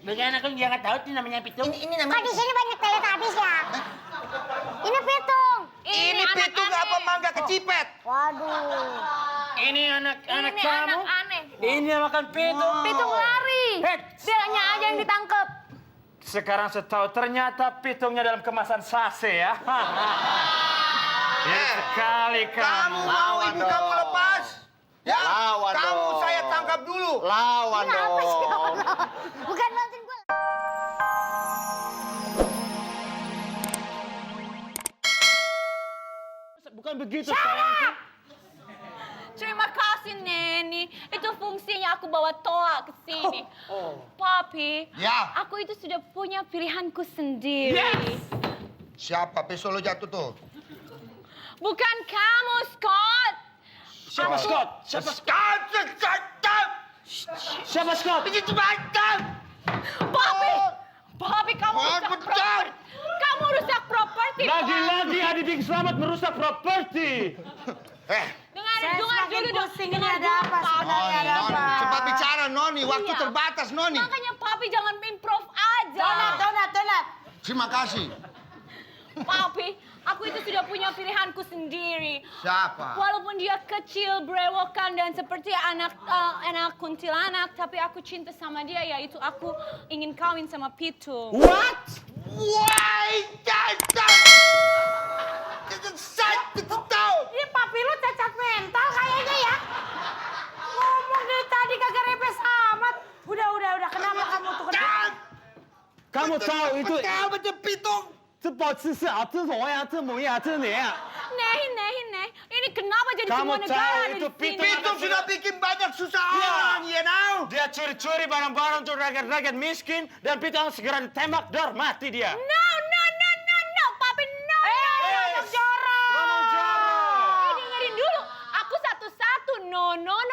Bagaimana kalau dia nggak tahu itu namanya pitung? Ini namanya. Kok di sini banyak teletabis ya? Ini pitung. Ini pitung apa mangga kecipet? Waduh. Ini anak-anak Ini kamu? anak aneh. Ini yang makan pitung. Pitung lari. Hei. Dianya aja yang ditangkap. Sekarang saya tahu ternyata pitungnya dalam kemasan sase ya. Ya sekali Kamu mau ibu kamu lepas? Ya, Lawan kamu dong. saya tangkap dulu. Lawan Ini apa sih? dong. Bukan bantuin gue. Bukan begitu sayang. Terima kasih, Neni. Itu fungsinya aku bawa Toa ke sini. Papi, Ya. aku itu sudah punya pilihanku sendiri. Yes. Siapa pesolo jatuh tuh? Bukan kamu, Scott. Siapa Scott? Siapa Scott? Siapa Scott? Ini terbantang. Papi, Papi, kamu Oh, rusak betul. properti. Kamu rusak properti, Papi. Lagi-lagi adik Big Slamet merusak properti. Dengar Saya dulu semakin dong. pusing ini Dengar ada dulu, apa Papi. sebenarnya, ada Noni, apa? cepat bicara Noni, waktu Iya. terbatas Noni. Makanya Papi jangan improve aja. Donat. Terima kasih. Papi, aku itu sudah punya pilihanku sendiri. Siapa? Walaupun dia kecil, berewokan, dan seperti anak kuntilanak, tapi aku cinta sama dia, yaitu aku ingin kawin sama Pitung. What? Why, jangan! Saya tahu. Ini papi lu cacat mental kayaknya ya. Ngomong dari tadi kagak repes amat. Udah. Kenapa kamu tuh kenapa? Kamu tahu itu Apa tuh pitung? 这保持是啊，这什么呀？这某呀，这哪呀？ Neh. Ini kenapa jadi Kamu semua negara tahu ada itu di sini? Pitung sudah bikin banyak susah Iya. orang, you know? Dia curi-curi barang-barang untuk rakyat-rakyat miskin dan Pitung segera ditembak dar mati dia. No, Papi, no. Ngomong jorok. Ngomong jorok. Dengerin dulu, aku satu-satu. No,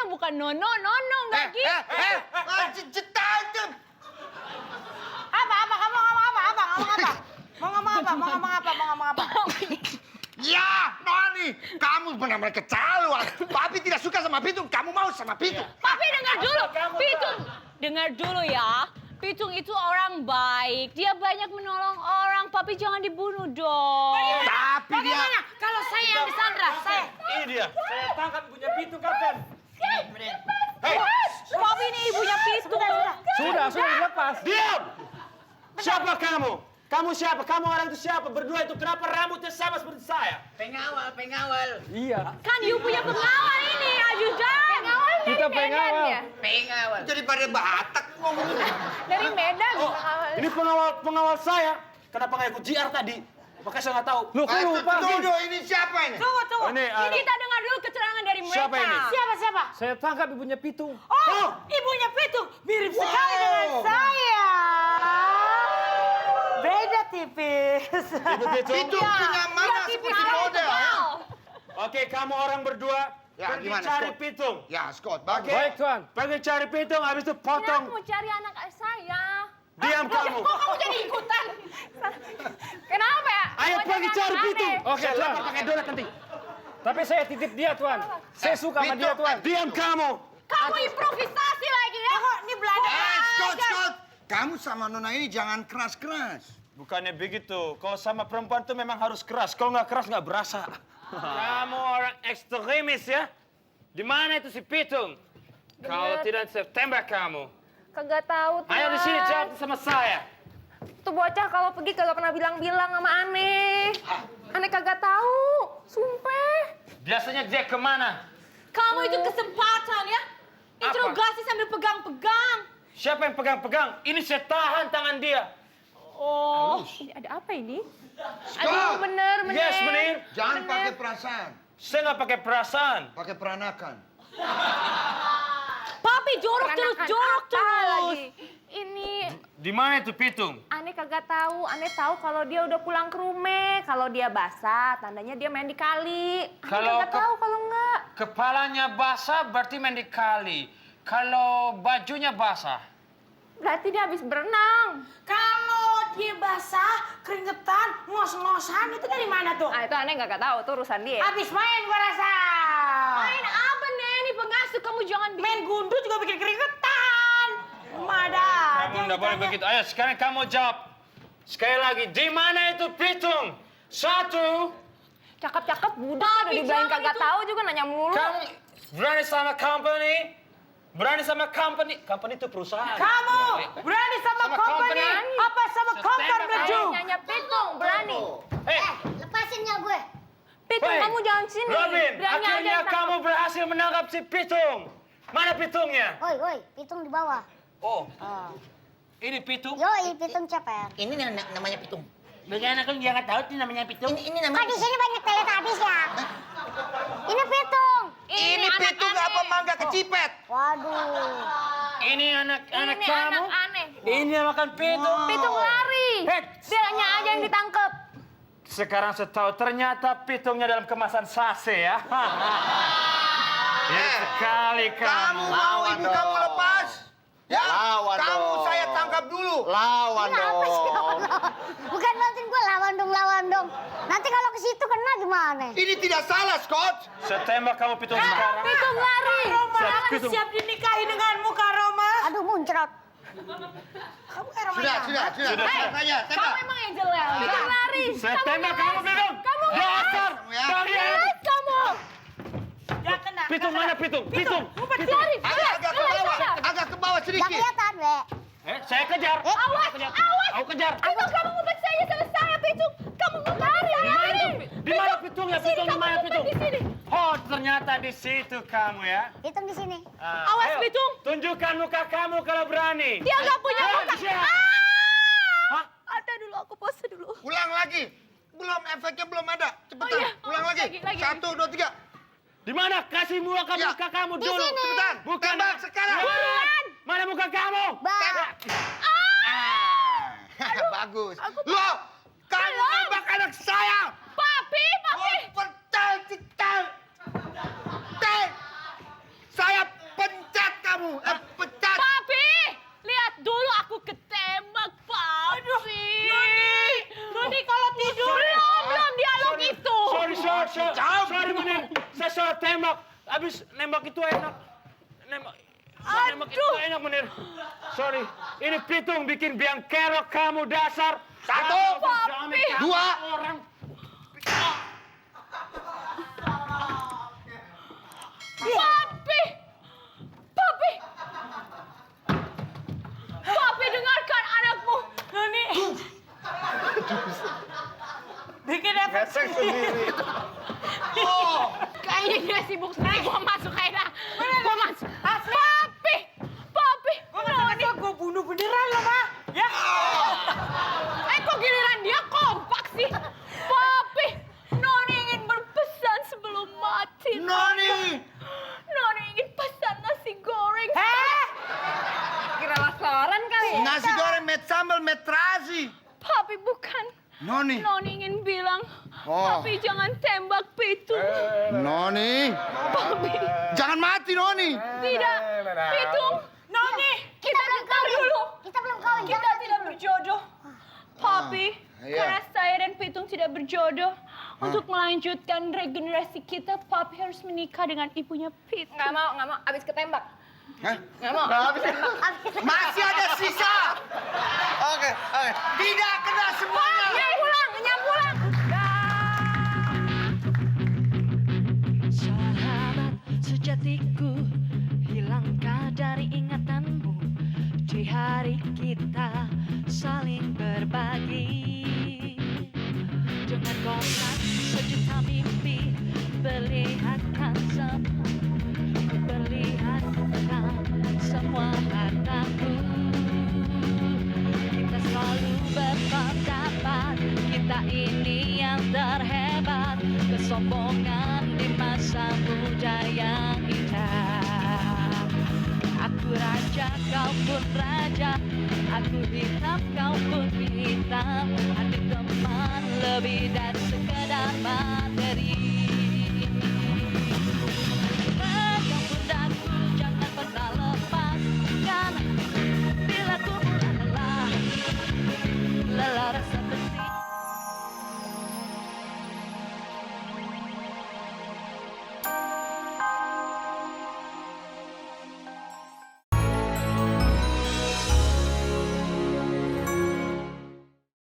bukan no, nggak gitu. Cetan. Apa? Kamu ngomong apa? Mau ngomong apa? Ya, Noni, kamu benar-benar keterlaluan. Papi tidak suka sama Pitung, kamu mau sama Pitung. Papi dengar dulu, Pitung. Dengar dulu ya. Pitung itu orang baik. Dia banyak menolong orang. Papi jangan dibunuh dong. Tapi dia... Bagaimana? Kalau saya yang disandra, saya. Ini dia. Saya tangkap punya Pitung kapten. Hei, Papi ini ibunya Pitung. Sudah dilepas. Diam. Siapa kamu? Kamu siapa? Kamu orang itu siapa? Berdua itu kenapa rambutnya sama seperti saya? Pengawal. Iya. Kan you punya pengawal ini, ajudan. Pengawal Kita pengawal. Pengawal. Jadi pada Batak ngomongnya. Dari Medan. Oh, ini pengawal saya. Kenapa nggak ikut JR tadi? Makanya saya nggak tahu. Loh, Tunggu, ini siapa ini? Tunggu. Ini Ini kita dengar dulu keterangan dari mereka. Siapa ini? Siapa? saya tangkap ibunya Pitung. Oh, ibunya Pitung. Mirip sekali dengan saya. Beda tipis. Ibu Pitung. Pitung punya mana seperti model. Ya? Oke, kamu orang berdua Ya, pergi gimana, cari Scott? Pitung. Ya, Scott, bagus. Baik, Tuan. Pergi cari Pitung, habis itu Kenapa potong. mau cari anak saya? Diam kamu. Kok kamu jadi ikutan? Kenapa ya? Ayo Mau pergi cari anak Pitung. aneh. Oke, Tuan. Pakai donat nanti. Tapi saya titip dia, Tuan. Saya suka sama dia, Tuan. Diam kamu. Kamu improvisasi lagi ya? Ini Belanda. Scott. Kamu sama Nona ini jangan keras-keras. Bukannya begitu. Kalau sama perempuan tuh memang harus keras. Kalau nggak keras nggak berasa. Kamu orang ekstremis ya? Di mana itu si Pitung? Kalau tidak saya tembak kamu. Kagak tahu tuh. Ayo di sini jawab sama saya. Tuh bocah kalau pergi kagak pernah bilang-bilang sama Aneh. Aneh kagak tahu. Sumpah. Biasanya dia kemana? Kamu itu kesempatan ya? Interogasi sambil pegang-pegang. Siapa yang pegang-pegang? Ini saya tahan tangan dia. Oh, ini ada apa ini? Scott. Aduh, bener. Yes, bener. Jangan pakai perasaan, Saya nggak pakai perasaan. pakai peranakan. Papi jorok terus. Lagi. Ini Di mana itu Pitung? Aneh kagak tahu. Aneh tahu kalau dia udah pulang ke rumah. Kalau dia basah, tandanya dia main di kali. Aneh Kalau kagak ke- tahu kalau enggak. Kepalanya basah berarti main di kali. Kalau bajunya basah. Berarti dia habis berenang. Kalau dia basah, keringetan, ngos-ngosan, itu dari mana tuh? Ah, itu Aneh kagak tahu. Itu urusan dia. Habis main gua rasa. Main apa, Neni? Pengasuh, kamu jangan bikin... Main gundu juga bikin keringetan. Madan. Kamu nggak boleh begitu. Ayo sekarang kamu jawab. Sekali lagi, di mana itu Pitung? 1. Cakep-cakep budak udah dibilangin kagak tahu juga nanya melulu. Kamu berani sama company? Berani sama company? Company itu perusahaan. Kamu berani sama company? Apa sama kongkar baju? Nanya Pitung, berani. Lepasin ya gue. Pitung, Hey, kamu jangan sini. Robin, Berani aja akhirnya ditangkap. kamu berhasil menangkap si Pitung. Mana Pitungnya? Woi, Pitung di bawah. Oh, ini Pitung. Yoi, Pitung ceper. Ini namanya Pitung. Bagaimana kan dia nggak tahu ini namanya Pitung? Ini Kok namanya. di sini banyak teletabis ya? Ini Pitung. Ini Pitung apa mangga kecipet? Waduh. Ini anak Ini kamu. anak aneh. Ini yang makan Pitung. Pitung lari. Hei, Dianya aja yang ditangkap. sekarang saya tahu ternyata Pitungnya dalam kemasan sase ya. Ini sekali Kamu mau ibu kamu lepas? Ya, Lawan kamu dong. saya tangkap dulu. Lawan Apa sih? dong. Bukan bantuin gue lawan dong. Nanti kalau ke situ kena gimana? Ini tidak salah, Scott. Saya tembak kamu Pitung sekarang. Pitung lari. Roma, Siap, Pitung. siap dinikahi denganmu, Kak Roma. Aduh, muncrat. Kamu kayak Roma Sudah, ya? sudah. Tanya, Kamu tembak. emang yang jelek. Pitung lari. Saya tembak kamu Pitung. Kamu Dasar ya. kalian. kamu. Ya kena. Pitung mana Pitung? Pitung. Lari. Agak ke bawah Gak sedikit. kelihatan, Be. Saya kejar. Awas. Aku kejar. Pitung, kamu ngumpet saya sama saya, Pitung. Kamu ngumpet lari. Di mana Pitungnya? Pitung di mana Pitung? Di sini. Oh, ternyata di situ kamu ya. Pitung di sini. Awas, Ayo, Pitung. Tunjukkan muka kamu kalau berani. Dia nggak punya Ayo, muka. siap. Hah? Ada dulu, aku pose dulu. Ulang lagi. Belum, efeknya belum ada. Cepetan, Oh, iya. ulang lagi. Lagi. 1, 2, 3. Di mana? Kasih muka Ya. muka kamu Di dulu. sini. Cepetan, Bukan. tembak sekarang. Buruan. Mana muka kamu? Bang. Bagus. Loh, kamu nembak anak saya. Papi. Pencet, cetal. Saya pencet kamu. Pecat. Papi, lihat dulu aku ketembak, Papi. Noni kalau tidur. Belum dialog itu. Sorry bener. Saya salah tembak. Habis nembak itu enak. Nembak itu enak bener. Sorry. Ini Pitung bikin biang kerok kamu dasar. 1, Papi. 2. Orang. Papi, dengarkan anakmu. Noni. Bikin efek sendiri. Kayaknya dia sibuk sendiri. Gua masuk kayaknya. Gua masuk. Papi. Noni. Gue bunuh beneran loh, Ma. Ya. Kok giliran dia kompak sih? Papi, Noni ingin berpesan sebelum mati. Noni. Noni ingin pesan nasi goreng. Kira restoran kali ya? Nasi goreng met sambal met terasi. Papi, bukan. Noni. Noni ingin bilang, Oh. Papi jangan tembak Pitung. Noni. Papi, Jangan mati, Noni. tidak. Pitung. Noni, kita bentar dulu. Kita belum kawin. Kita tidak berjodoh. Papi, iya. karena saya dan Pitung tidak berjodoh, untuk melanjutkan regenerasi kita, Papi harus menikah dengan ibunya Pitung. Nggak mau, abis ketembak. Hah? Nggak mau. Masih ada sisa. Oke. Tidak kena semuanya. Nyampulang. Sahabat sejatiku, hilangkah dari ingatanmu di hari kita saling berbagi dengan kontak sejuta mimpi, perlihatkan semua hartaku. Kita selalu berpendapat kita ini yang terhebat, kesombongan di masa muda yang indah. Aku raja, kau pun raja, aku hitam, kau pun hitam. Hati teman lebih dari sekedar materi.